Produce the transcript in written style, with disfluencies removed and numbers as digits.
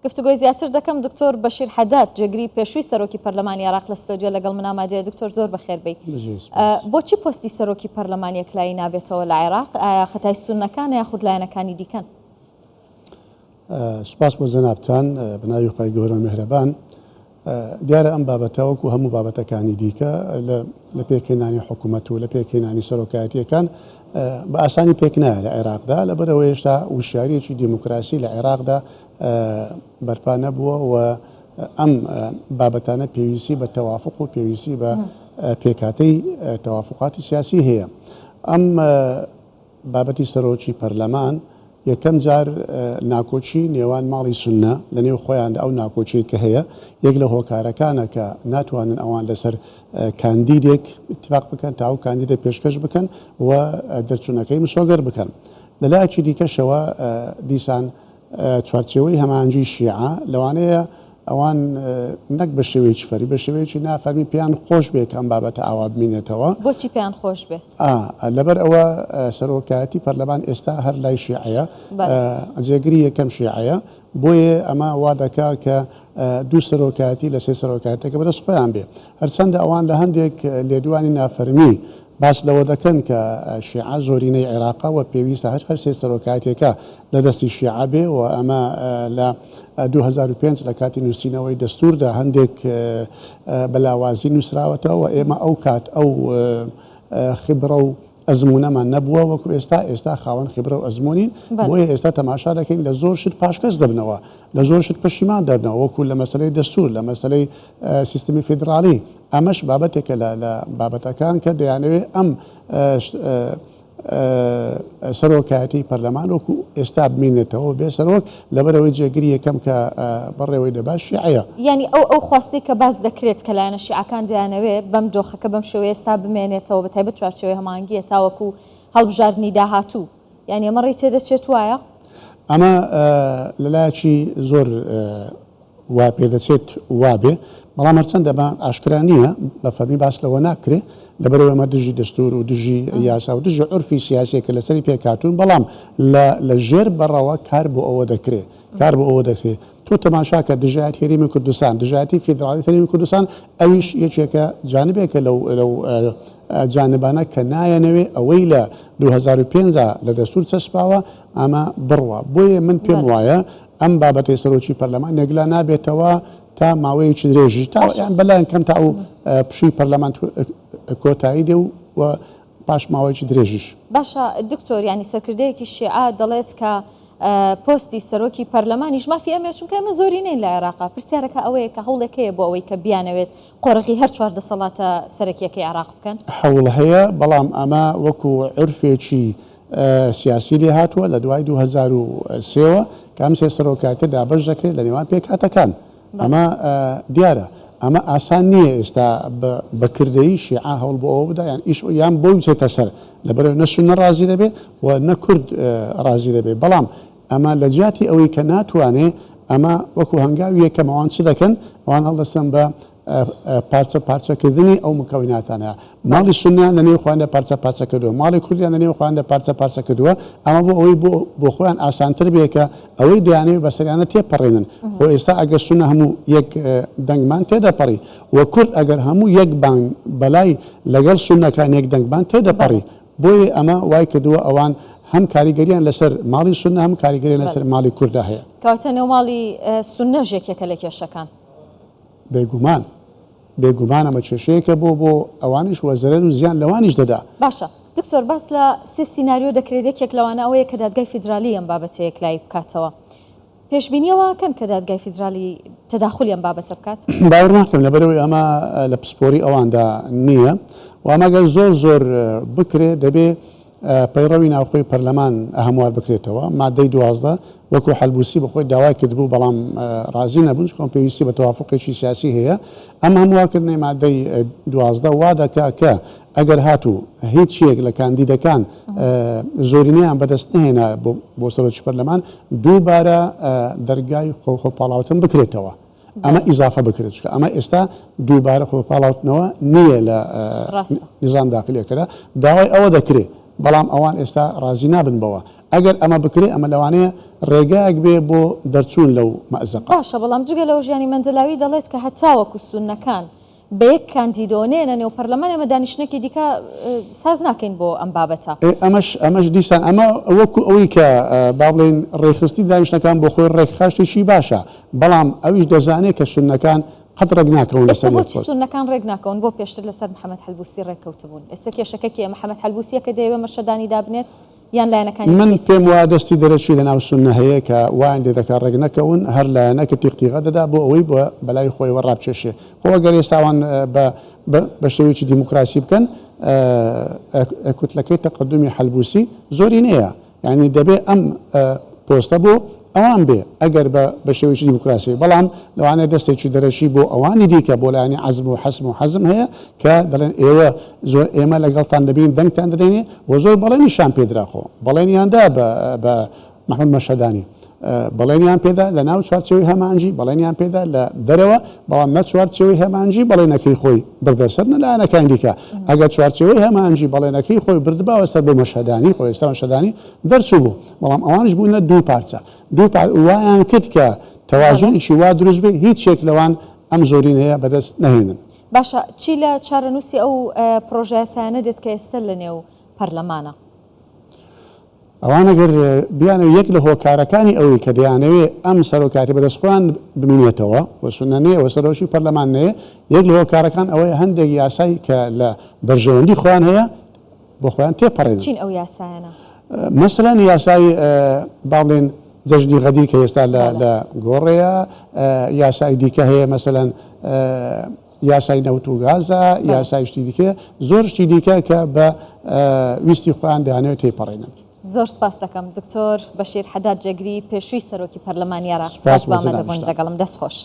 گفتوگۆی زیاتر دەکەم دکتۆر بەشیر حەداد جێگری پێشووی سەرۆکی پەرلەمانی عێراق لە ستۆدیۆ لەگەڵ من ئامادەیە. دکتۆر زۆر بەخێر بێی. بۆچی پۆستی سەرۆکی پەرلەمان یەکلایی نابێتەوە لە عێراق؟ ئایا خەتای سوننەکانە یاخود لایەنەکانی دیکەن؟ سوپاس بۆ جەنابتان. بەناوی خوای گەورە و میهرەبان. دیارە ئەم بابەتە وەکو هەموو بابەتەکانی دیکە لە پێکهێنانی حکوومەت و لە پێکهێنانی سەرۆکایەتیەکان بە ئاسانی پێک نایە لە عێراقدا، لەبەرئەوەی هێشتا وشیاریەکی دیموکراسی لە عێراقدا بەرپا نەبووە و ئەم بابەتانە پێویستی بە تەوافق و پێویستی بە پێکهاتەی تەوافقاتی سیاسی هەیە. ئەم بابەتی سەرۆکی پەرلەمان، یەکەم جار ناکۆکی نێوان ماڵی سوننە لە نێو خۆیاندا ئەو ناکۆکیەی کە هەیە یەک لە هۆکارەکانە کە ناتوانن ئەوان لەسەر کاندیدێک ئیتفاق بکەن تا ئەو کاندیدە پێشکەش بکەن و دەرچوونەکەی مسۆگەر بکەن. لە لایەکی دیکەشەوە دیسان چوارچێوەی هەماهەنگی شیعە لەوانەیە ئەوان نەک بە شێوەیەکی فەرمی، بە شێوەیەکی نافەرمی پێیان خۆش بێ کە ئەم بابەتە ئاوا بمینێتەوە. بۆچی پێیان خۆش بێ؟ ئا، لەبەر ئەوە سەرۆکایەتی پەرلەمان ئێستا هەر لای شیعەیە، جێگری یەکەم شیعەیە، بۆیە ئەمە وا دەکا کە دوو سەرۆکایەتی لە سێ سەرۆکایەتەکە بەدەست خۆیان بێ. هەرچەندە ئەوان لە هەندێک لێدوانی نافەرمی باس لەوە دەکەن کە شیعە زۆرینەی عێراقە و پێویستە هەر هەر سێ سەرۆکایەتیەکە لە دەستی شیعە بێ و ئەمە لە 2005 لە کاتی نووسینەوەی دەستووردا هەندێک بە لاوازی نووسراوەتەوە و ئێمە ئەو کات ئەو خبرە و ئەزموونەمان نەبووە وەکو ئێستا، ئێستا خاوەن خبرە و ئەزموونین، بۆیە ئێستا تەماشا دەکەین لە زۆر شت پاشگەز دەبنەوە، لە زۆر شت پەشیمان دەبنەوە وەکو لە مەسەلەی دەستوور، لە مەسەلەی سیستمی فیدراڵی، ئەمەش بابەتێکە لە لە بابەتەکان کە دەیانەوێت ئەم سەرۆکایەتی پەرلەمان وەکو ئێستا بمینێتەوە بێ سەرۆک، لەبەرئەوەی جێگری یەکەم کە بەڕێوەی دەبا شیعەیە. یانی ئەو ئەو خواستەی کە باس دەکرێت کە لایەنە شیعەکان دەیانەوێت بەم دۆخەکە بەم شێوەیە ئێستا بمێنێتەوە بە تایبەت چوارچێوەی هەماهەنگییە تاوەکو هەڵبژاردنی داهاتوو یانی ئەمە ڕێی تێدەچێت وایە؟ ئەمە لەلایەکی زۆر وا پێدەچێت وابێ، بەڵام هەرچەندە ئەمە ئاشکرا نییە، بە فەرمی باس لەوە ناکرێ، لەبەرئەوەی ئەمە دژی دەستوور و دژی یاسا و دژی عورفی سیاسییە کە لەسەری پێکهاتوون، بەڵام لە لە ژێر بەڕەوە کار بۆ ئەوە دەکرێ، کار بۆ ئەوە دەکرێ. تۆ تەماشا کە دژایەتی هەرێمی کوردستان، دژایەتی فیدراڵیەتی هەرێمی کوردستان، ئەویش یەکێکە جانبێکە لەو لەو جانبانە کە نایانەوێ ئەوەی لە 2005 لە دەستوور چەسپاوە ئەمە بڕوا. بۆیە من پێم وایە ئەم بابەتەی سەرۆکی پەرلەمان یەکلا نابێتەوە تا ماوەیەکی درێژیش تا یان بەلایەن کەم تا ئەو پشووی پەرلەمان کۆتایی دێ و پاش ماوەیەکی درێژیش. باشە دکتۆر یانی سەرکردەیەکی شیعە دەڵێت کە پۆستی سەرۆکی پەرلەمانیش مافی ئەمێ چونکە ئێمە زۆرینەین لە عێراقا پرسیارەکە ئەوەیە کە هەوڵێک هەیە بۆ ئەوەی کە بیانەوێت قۆرغی هەر چوار دەسەڵاتە سەرەکیەکەی عێراق بکەن؟ هەوڵ هەیە بەڵام ئەمە وەکو عورفێکی سیاسی لێهاتووە لە دوای 2003 وە کە ئەم سێ سەرۆکایەتیە دابەش دەکرێت لە نێوان پێکهاتەکان ئەمە دیارە ئەمە ئاسان نییە ئێستا بە کردەیی شیعە هەوڵ بۆ ئەوە بدا یان ئیش یان بۆی بچێتە سەر لەبەرئەوەی نە سوننە ڕازی دەبێت و نە کورد ڕازی دەبێت بەڵام ئەمە لە جیاتی ئەوەی کە ناتوانێ ئەمە وەکو هەنگاوی یەکەم ئەوان چ دەکەن ئەوان هەڵدەستن بە پارچە پارچە کردنی ئەو مکەوناتانە ماڵی سوننەیان لە نێو خۆیاندا پارچە پارچە کردووە ماڵی کوردیان لە نێو خۆیاندا پارچە پارچە کردووە ئەمە بۆ ئەوەی بۆ بۆ خۆیان ئاسانتر بێ کە ئەوەی دەیانەوێت بەسەریانە تێپەڕێنن خۆ ئێستا ئەگەر سوننە هەموو یەک دەنگمان تێدەپەڕی و کورد ئەگەر هەموو یەک بان بەلای لەگەڵ سوننەکان یەک دەنگمان تێدەپەڕی بۆیە ئەمە وای کردووە ئەوان هەم کاریگەریان لەسەر ماڵی سوننە هەم کاریگەریان لەسەر ماڵی کورددا هەیە. کەواتە نێو ماڵی سوننەش یەکێکە لە کێشەکان. بێگومان بێگومان ئەمە کێشەیەکە بۆ بۆ ئەوانیش وە زەرەر و زیان لەوانیش دەدا. باشە دکتۆر باس لە سێ سیناریۆ دەکرێت یەکێک لەوانە ئەوەیە کە دادگای فیدرالی ئەم بابەتە یەکلایی بکاتەوە پێشبینی ئەوە ئەکەن کە دادگای فیدرالی تەداخولی ئەم بابەتە بکات؟ باوەڕ ناکەم لەبەرئەوەی ئەمە لە پسپۆری ئەواندا نییە و ئەمە گەر زۆر زۆر بکرێ دەبێ پەیڕەوی ناوخۆی پەرلەمان هەموار بکرێتەوە، مادەی 12 وەکو حەلبوسی بە خۆی داوای کردبوو بەڵام ڕازی نەبوون چونکە پێویستی بە تەوافوقێکی سیاسی هەیە، ئەم هەموارکردنەی مادەی 12 وا دەکا کە ئەگەر هاتوو هیچ یەک لە کاندیدەکان زۆرینەیان بەدەست نەهێنا بۆ سەرۆکی پەرلەمان دووبارە دەرگای خۆپاڵاوتن بکرێتەوە. ئەمە ئیزافە بکرێت چونکە ئەمە ئێستا دووبارە خۆپاڵاوتنەوە نییە لە نیزام داخلیەکەدا داوای ئەوە دەکرێت بەڵام ئەوان ئێستا ڕازی نابن بەوە. ئەگەر ئەمە بکرێ ئەمە لەوانەیە ڕێگایەک بێ بۆ دەرچوون لەو مەئزەقە. باشە بەڵام جگە لەوەش یانی مەندەلاوی دەڵێت کە هەتاوەکو سوننەکان بە یەک کاندیدەوە نەیەنە نێو پەرلەمان ئێمە دانیشتنێکی دیکە ساز ناکەین بۆ ئەم بابەتە. ئێ ئەمەش ئەمەش دیسان ئەمە وەکو ئەوەی کە با بڵێین ڕێکخستنی دانیشتنەکان بۆ خۆی ڕێکخا شتێکی باشە بەڵام ئەویش دەزانێ کە سوننەکان قەت ڕێک ناکەون ئێستا لەسەر یەک بۆچی پۆست. سوننەکان ڕێک ناکەون بۆ پێشتر لەسەر محەمەد حەلبوسی ڕێک کەوتبوون ئێستا کێشەکە کێیە محەمەد حەلبوسیە کە دەیەوێ مەشەدانی دابنێت یان لایەنەکانی من دیکەی پێم سوننە؟ وایە دەستی دەرەکی لەناو سوننە هەیە کە وایان لێ دەکا ڕێک نەکەون، هەر لایەنە کە تیغ تیغە دەدا بۆ ئەوەی بە بەلای خۆیەوە ڕابکێشێ. خۆ ئەگەر ئێستا ئەوان بە بە بە شێوەیەکی دیموکراسی بکەن کوتلەکەی تەقەدومی حەلبوسی زۆرینەیە. یانی دەبێ ئەم پۆستە بۆ ئەوان بێ ئەگەر بە بە شێوەیەکی دیموکراسی، بەڵام لەوانەیە دەستێکی دەرەکی بۆ ئەوانی دیکە بۆ لایەنی عەزم و حەسم و حەزم هەیە کە دەڵێن ئێوە زۆر ئێمە لەگەڵتان دەبین دەنگتان دەدەینێ و زۆر بەڵێنیشیان پێدرا خۆ بەڵێنیان دا بە بە مەحمود مەشهەدانی بەڵێنیان پێدا لە ناو چوارچێوەی هەمانجی بەڵێنیان پێدا لە دەرەوە بەڵام نە چوارچێوەی هەمانجی بەڵێنەکەی خۆی بردە سەر نە لایەنەکانی دیکە ئەگەر چوارچێوەی هەمانجی بەڵێنەکەی خۆی بردباوە سەر بۆ مەشهەدانی خۆ ئێستا مەشهەدانی دەرچوو بوو بەڵام ئەوانیش بوونە دوو پارچە دوو پار وایان کرد کە تەوازنێکی وا دروست بێ هیچ یەک لەوان ئەم زۆرینەیە بەدەست نەهێنن. باشە چی لە چارەنووسی ئەو پڕۆژەیاسایانە دێت کە ئێستا لە نێو پەرلەمانە؟ ئەوان ئەگەر بیانەوێ یەک لە هۆکارەکانی ئەوەی کە دەیانەوێ ئەم سەرۆکایەتی بەدەست خۆیان بمینێتەوە و سوننە نەیە و سەرۆکی پەرلەمان نەیە، یەک لە هۆکارەکان ئەوەیە هەندێک یاسای کە لە بەرژەوەندی خۆیان هەیە بۆ خۆیان تێپەڕێنن. چین ئەو یاسایانە؟ مەسەلەن یاسای با بڵێن جەژنی غەدیر کە ئێستا لە لە گۆڕێیە، یاسای دیکە هەیە مەسەلەن یاسای نەوت و گازە، یاسای شتی دیکەیە، زۆر شتی دیکە کە بە ویستی خۆیان دەیانەوێت تێیپەڕێنن. زۆر سپاست دەکەم دکتۆر بەشیر حەداد جێگری پێشووی سەرۆکی پەرلەمانی عێراق سپاس بۆ ئامادەبوونت لەگەڵم دەست خۆش.